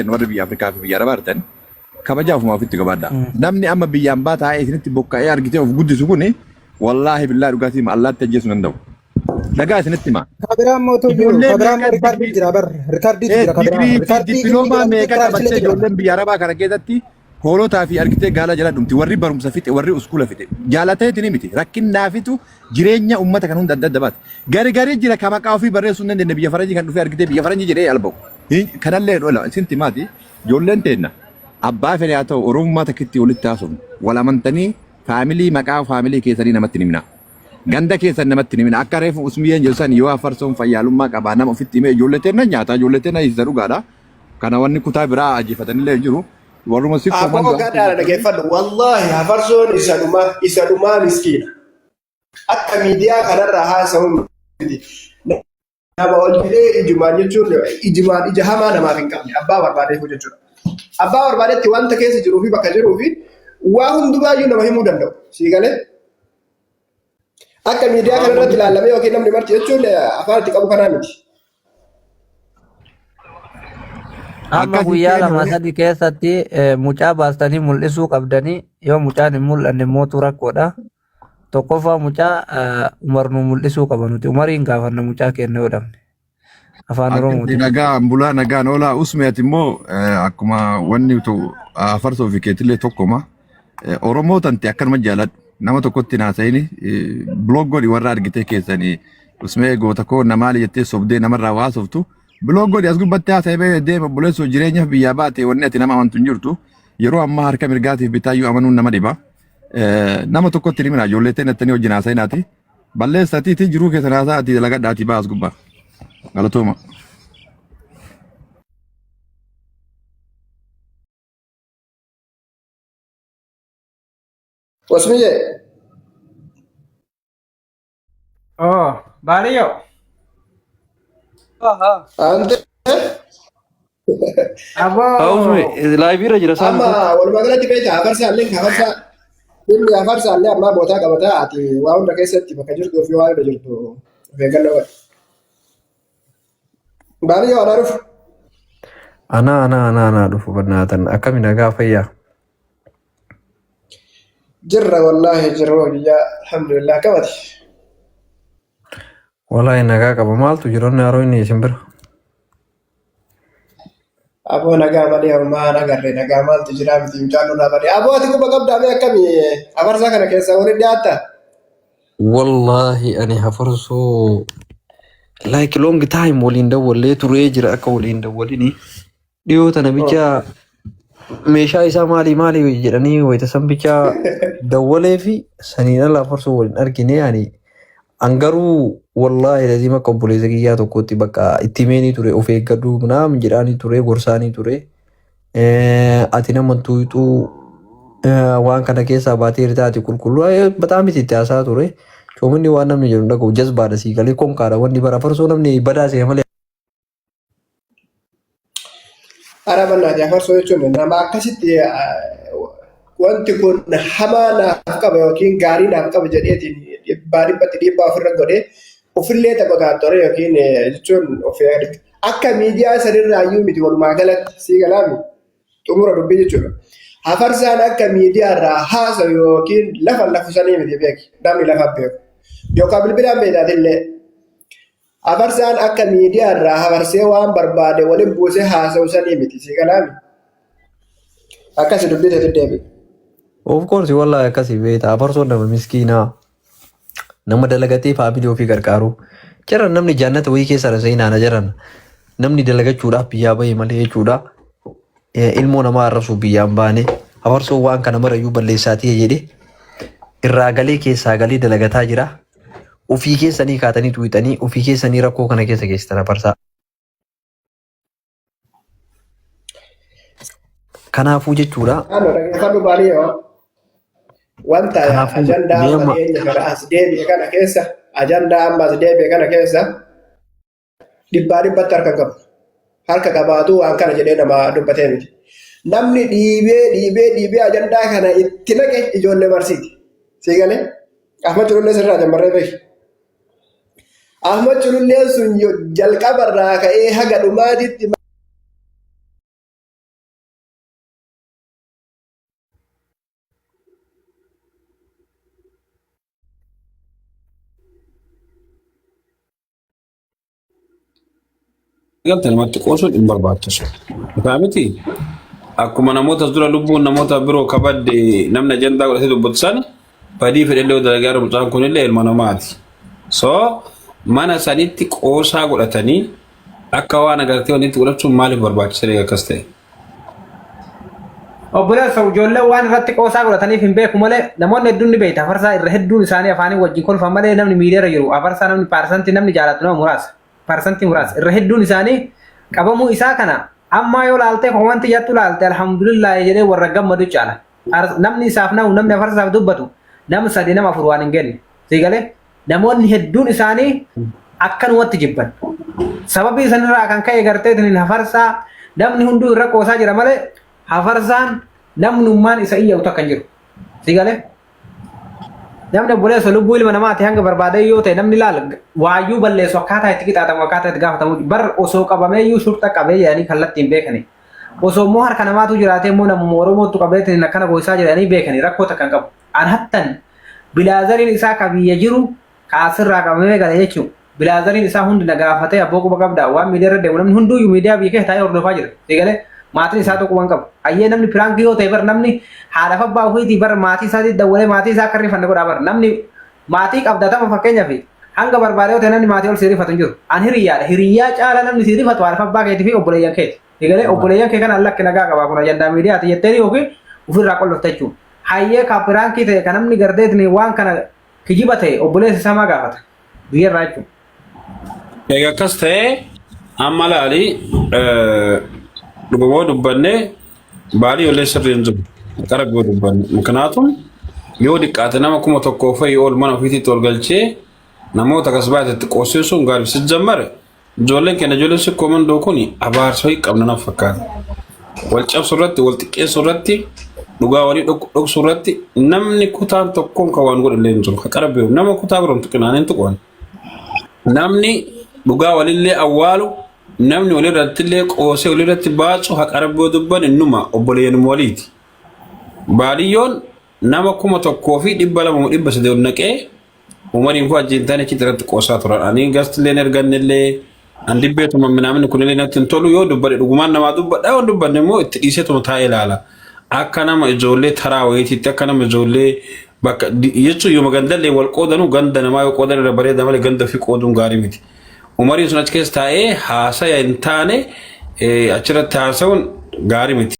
Warri biyya Afrikaa fi biyya Arabaa jirtan kabajaa ofumaa ofitti qabaadha. Namni amma biyya ambaa taa'ee isinitti bokka'ee argitee of guddisu kuni wallaahi billaa dhugaatii hima allaatti ajjeesuu hin danda'u. Dhagaa isinitti hima. Kabiraa mootuu jiru. Ijoollee Kabiraa immoo meeqa rikaardiin digrii jira bar. Rikaardiitu jira kabiraa. digrii fi Rikaardii inni dippiloomaa godhate meeqa qabattee tiraansleetii godha. ijoolleen biyya Arabaa kana keessatti hoolotaa fi argitee gaala jala dhumti warri barumsa fixe warri uskuula fixe jaalateetiin miti rakkinnaafitu jireenya ummata kan hunda adda adda baate gari gari jira ka maqaa ofii barreessuu hin dandeenye biyya faranjii kan dhufee argitee biyya faranjii jedhee alba'u kanallee dhola isinti maati ijoolleen teenna abbaa fedhe haa ta'u oromummaa takkitti walitti haasofnu wal amantanii faamilii maqaa faamilii keessanii namatti hin himnaa. Ganda keessan namatti hin himina. Akka reefu usmiyyeen jedhu san yoo afarsoon fayyaalummaa qabaa nama ofitti himee ijoollee teenna nyaata ijoollee teenna hiisisa dhugaadha. Kana wanni kutaa biraa ajjeefatanillee hin jiru. Warruma sikkoo Aboo mandoo gadhaadha dhageeffadhu. Wallaahi hafarsoon isa dhumaa isa dhumaa miskiina. Akka miidiyaa kanarraa haasa'u miti. Nama ol jedhee ijumaan jechuun ijumaan ija hamaa namaaf hin qabne abbaa barbaadeef jechuudha. Abbaa barbaadetti wanta keessa jiruu fi bakka jiruu fi waa hundumaayyuu nama himuu danda'u. Sii galee? Akka miidiyaa kanarratti ilaalamee yookiin namni marti jechuun afaan itti qabu kanaa miti. Amma Akkasitti guyyaa lama eenyu sadi keessatti mucaa baastanii mul'isuu qabdanii yoo mucaan hin mul'anne mootu rakkoodha. Tokkoffaa mucaa Umar nu mul'isuu qaba nuti Umariin gaafanna mucaa keenya yoo dhabne. Afaan Akkasitti Oromootiin. nagaan bulaa nagaan oolaa usme ati immoo akkuma wanni afarsoo fi keetillee tokkoma. Oromoo tante akkanuma jaaladhu. Nama tokkotti hin haasa'ini block godhi warra argitee keessanii usmee goota koo namaali jettee sobdee namarraa waa haasoftu. Block godhi as gubbatti haasa'e bee deema obboleessoo jireenyaaf biyyaa baate wanni ati nama amantu hin jirtu. Yeroo ammaa harka mirgaatiif bitaayyuu amanuun nama dhiba. Nama tokkotti hin himina ijoollee ta'e nattanii wajjin haasa'inaati. Balleessatiiti jiruu keessan haasa'aati dalagadhaatii ba'a as gubbaa. Galatooma. Osmiye. Oh, baaliyyoo. Ante Aboo. Usme laayivii irra jira isaan amma walumaa galatti beekta afarsaa illee afarsaa dhimmi afarsaa illee ammaa bootaa qabataa ati waa hunda keessatti bakka jirtuu fi waa hunda jirtu of eeggannoo godhi. Baaliyyoo anaa dhufu. Anaa anaa anaa anaa dhufu bannaatan akkami nagaa fayyaa. Jirra wallaahi jirra biyyaa alhamdulillah qabati. Wallaahi nagaa qaba maaltu jiroonni haroo inni isin bira. Aboo nagaa malee homaa hin agarre nagaa maaltu jiraa miti mucaan nurraa badee. Aboo ati quba qabdaa mee akkami afarsaa kana keessaa walitti dhiyaatta? Wallaahi ani hafarsoo like long time waliin dawwallee turee jira akka waliin dawwalini. Dhiyoo tana bicha meeshaa isaa maali maali jedhanii wayita san bicha dawwalee fi saniin ala afarsoo waliin argine ani an garuu wallaahi lazima akka obboleessa kiyyaa tokkotti bakka itti himeenii ture of eeggadhu naam jedhaanii ture gorsaanii ture ati nama tuuxuu waan kana keessaa baatee hirtaa ati qulqulluu baxaa miti itti haasaa ture coominni waan namni jedhu hin dhaga'u jazbaadha sii galee konkaadha wanni bara farsoo namni badaa se'e malee. Ara bannaati afarsoo jechuun nama akkasitti wanti kun hamaa naaf qaba yookiin gaarii naaf qaba jedheetiin dhibbaa dhibbatti dhiibbaa ofirra godhee ofillee taphataattore yookiin jechuun of akka miidiyaa sanirraa iyyuu miti walumaa galatti sii galaami xumura dubbii jechuudha. Hafarsaan akka miidiyaa irraa haasa'u yookiin lafa lafu sanii miti beeki namni lafa beeku yookaan bilbilaan beekaatillee Hafarsaan akka miidiyaa irraa hafarsee waan barbaade waliin buusee haasa'u sanii miti. Sii galaami? Akkasi dubbii teetti deebi. Of course wallahi akkasi beekta afarsoon nama miskiinaa nama dalagatee faamilii ofii gargaaru jaran namni jannata wayii keessa na seenaana jaran namni dalagachuudhaaf biyyaa bahe malee jechuudha ilmoo namaa arrabsuuf biyyaa hin baane afarsoon waan kana marayyuu balleessaatii jedhe irraa galee keessaa galee dalagataa jira Ofii keessanii kaatanii tuuxanii ofii keessanii rakkoo kana keessa geessitan afarsaa. Kanaafuu jechuudha. Naannoo dhaggeeffadhu baalii yoo wanta Kanaafuu ajandaa mee amma amma dhiyeenya kana as deebi'e kana keessa ajandaa amma as deebi'e kana keessa dhibbaa dhibbatti harka hin qabu. Harka qabaatu waan kana jedhee nama dubbatee miti. Namni dhiibee dhiibee dhiibee ajandaa kana itti naqe ijoollee barsiiti. Sii galee? Ahmad Culullee sirraa jammarree beeki. Ahmad Cululleen sun jalqabarraa ka'ee haga dhumaatitti Galte namatti qoosuun hin barbaachisu. Isaa miti akkuma namoota dura lubbuun namoota biroo kabadde namni ajandaa godhatee dubbatu sana badii fedhellee yoo dalagaa jiru mucaan kunillee ilma namaati. So mana sanitti qoosaa godhatanii akka waan agartee wanti itti godhachuun maaliif barbaachisa akkas ta'e? Obboleessa ijoolleen waan irratti qoosaa godhataniif hin beeku malee namoonni hedduun ni beekta. Afarsaa irra hedduun isaanii afaanii wajjin kolfan malee namni miidiyaarra jiru afarsaa namni paarsantii namni jaalatu nama muraasa. Paarsantii muraasa. Irra hedduun isaanii qabamuu isaa kana ammaa yoo laaltee komantii jettu laalte alhamdulillah jedhee warra gammadu caala. Namni isaaf nahu namni afarsaaf dubbatu nama sadi nama afur waan hin genne. Siigalee namoonni hedduun isaanii akkanumatti jibban. Sababii sanirraa kan ka'e garteetiin hafarsaa namni hunduu irra qoosaa jira malee hafarsaan namnummaan isa iyyatu takka hin jiru. Siigalee namni obboleessa lubbuu ilma namaati hanga barbaade yoo ta'e namni laal waayyuu balleessu akkaataa itti qixaaxamu akkaataa itti gaafatamu bar osoo qabamee iyyuu shurxa qabee jedhanii kallattiin beekani. Osoo immoo harka namaatu jiraatee immoo namuma Oromootu qabeetiin akkana goisaa jedhanii beekani rakkoo takka hin qabu. An hattan bilaazariin isaa ka biyya jiru ka asirraa qabamee gale jechuudha. Bilaazariin isaa hundi na gaafatee abboo quba qabdaa waan miidiyaa irra deemu namni hunduuyyuu miidiyaa biyya keessa taa'ee hordofaa jira. Eegalee maatiin isaa tokko waan qabu. Hayyee namni piraankii yoo ta'e bar namni haadha fi abbaa ofiitii bar maatii isaatii dawwalee maatii isaa akka rifanne godhaa bar namni maatii qabda tama fakkeenyaaf hanga barbaade yoo ta'e namni maatii ol si rifatu hin jiru. An hiriyyaadha. Hiriyyaa caala namni si rifatu haadha fi abbaa keetii fi obboleeyyan keeti. Eegalee obboleeyyan kee kana lakki nagaa qabaa kun ajandaa miidiyaati jettee yookiin ofirraa qollofta jechuudha. Hayyee ka piraankii ta'e kan namni gardeetni waan kana kijiba ta'e obboleessa isaa maa gaafata? Biyyarraa jechuudha. Egaa akkas ta'ee amma laali dhuguma dubbanne baalii ollee sirrii hin jiru. Qara yoo dubbanne. Miknaatum yoo diqqaate nama 1000 fa'i ol mana ofiitiitti ol galchee namoota akkas baatetti qoosisuun gaarii si jammare ijoolleen keenya ijoolleen sikkoo mandoo kun abaarsa wayii qabna na fakkaata. Wal cabsu irratti wal xiqqeessu irratti dhugaa walii dhoksu irratti namni kutaan tokkoon kan waan godhu illee hin jiru. Qara beeku nama kutaa biroon tuqinaan hin tuqan. Namni dhugaa walillee awwaalu namni walirratti illee qoosee walirratti baacu haqa rabboo dubban innuma obboleeyyanuma waliiti. Baadiyyoon nama 1200 300 ol naqee Umariin koo ajjiin taane achitti irratti qoosaa turan. Ani gastillee hin ergannellee an dibbeetuma minaamni kunillee natti hin tolu yoo dubbadhe dhugumaan namaa dubbadha yoo dubbanne immoo itti dhiiseetuma taa'ee ilaala. Akka nama ijoollee taraa wayiitiitti akka nama ijoollee bakka jechuun yooma gandallee wal qoodanuu ganda namaa yoo qoodan irra bareeda malee ganda ofii qooduun gaarii miti. Umariin sun achi keessa taa'ee haasaya hin taane achirratti haasa'uun gaarii miti.